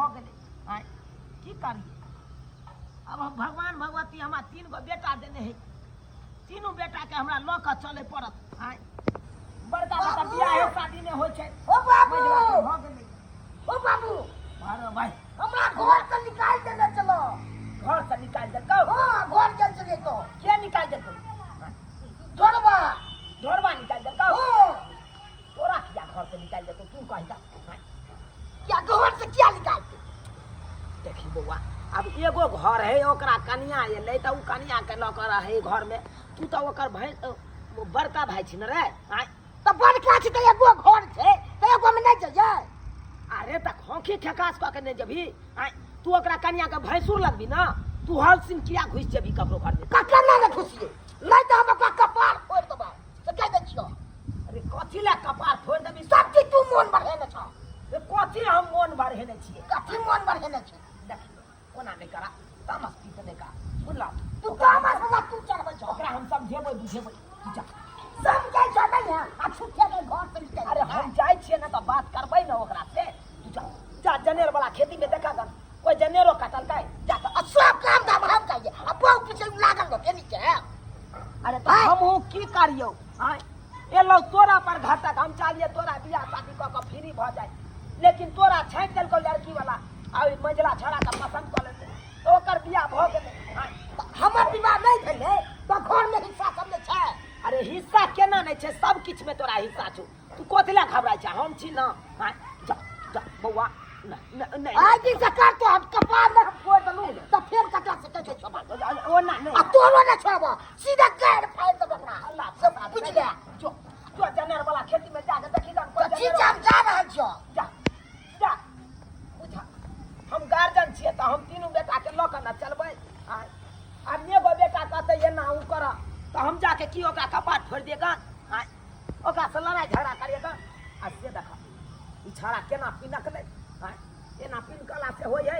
भऽ गेलै। आँय, की करियै आब हम? भगवान भगवती हमरा 3 गो बेटा देने है, तीनू बेटाके हमरा लऽ कऽ चलै पड़त। आँय, बड़का बेटा बियाहे शादी नहि होइ छै। ओ बाबू, मझिला के भऽ गेलै। ओ बाबू, अरे भाई, हमरा घर से निकाल देने चलो। घर से निकालि देलकौ? हाँ, घर गेल छलियै तो। के निकालि देलकौ? ढोरबा। ढोरबा निकालि देलकौ? हाँ। तोरा किया घर से निकालि देलकौ, तू कही तऽ? क्या घर से किया निकालते? देखी बौआ, आब एगो घर है, ओकरा कनिया एलै तऽ ओ कनिया के लऽ कऽ रहै घरमे। तू तऽ ओकर भाय, बड़का भाय छी ने रे? आँय। तऽ बड़का छै तऽ एगो घर छै तऽ एगो मे नहि जइयै? अरे तऽ खोखी ठेकास कऽ के नहि जेबही? आँय, तू ओकरा कनिया के भैंसुर लगबी ने, तू हल सिन किया घुसि जेबही ककरो घरमे? ककरा नहि घुसियै, नहि तऽ हम ओकरा कपार फोड़ि देबै से कहि दै छियौ। अरे, कथी लए कपार फोड़ि देबही? सब चीज तू मोन बढ़ेने छौ। अरे, कथी हम मोन बढ़ेने छियै? कथी मोन बढ़ेने छी? देखियौ, ओना नहि करा, तामस पीत नहि करा, बुझलह? तू तामस वला तू चढ़बै छौ। ओकरा हम समझेबै बुझेबै, तू जा। समझै छौ नहि है आ छुट्टे के घर से निकलि। अरे, हम जाइ छियै ने तऽ बात करबै ने ओकरा से। तू जा, जा, जनेर वाला खेती में देखा गन कोई जनेरो कटलकै, जा तऽ। आ सब काम धाम हम करियै आ बहु पीछे लागल रहते नीचे। अरे, तऽ हमहूँ की करियौ? आँय, एलौ तोरा पर घटक। हम चाहलियै तोरा बियाह शादी कऽ कऽ फ्री भऽ जाय, लेकिन तोरा छाँटि देलकौ लड़की वाला आ ओहि मझिला छौड़ाके पसन्द कऽ लेलकै तऽ ओकर बियाह भऽ गेलै। आँय। हमर विवाह नहि भेलै तऽ घरमे हिस्सा सब नहि छै? अरे, हिस्सा केना नहि छै? सब किछुमे तोरा हिस्सा छौ। तू कथी लए घबराइ छै? हम छी ने। आँय, जा जा बौआ। नहि नहि। आइ दिन से कर तो हम कपार में हम फोड़ देलू तऽ फेर ककरा से कहै छै? ओना नहि। आ तोरो नहि छोड़ब, सीधा गाड़ि फाड़ि देब ओकरा। अल्लाह से बुझि ले। जो जो, जनेर वाला खेती में जाके देखी तहन कोई तऽ ठीक जनेरो। छै, हम जा रहल छियौ। जा जा। बुझा, हम गार्जियन छियै तऽ हम तीनू बेटाके लऽ कऽ ने चलबै। आँय, आब एगो बेटा कहतै एना ओ करऽ तऽ हम जाके की ओकरा कपाट फोड़ि दियै गन? आँय, ओकरासँ लड़ाइ झगड़ा करियै गन? आ से देख, ई छौड़ा केना पिनकलै। आँय, एना पिनकला से होइ है?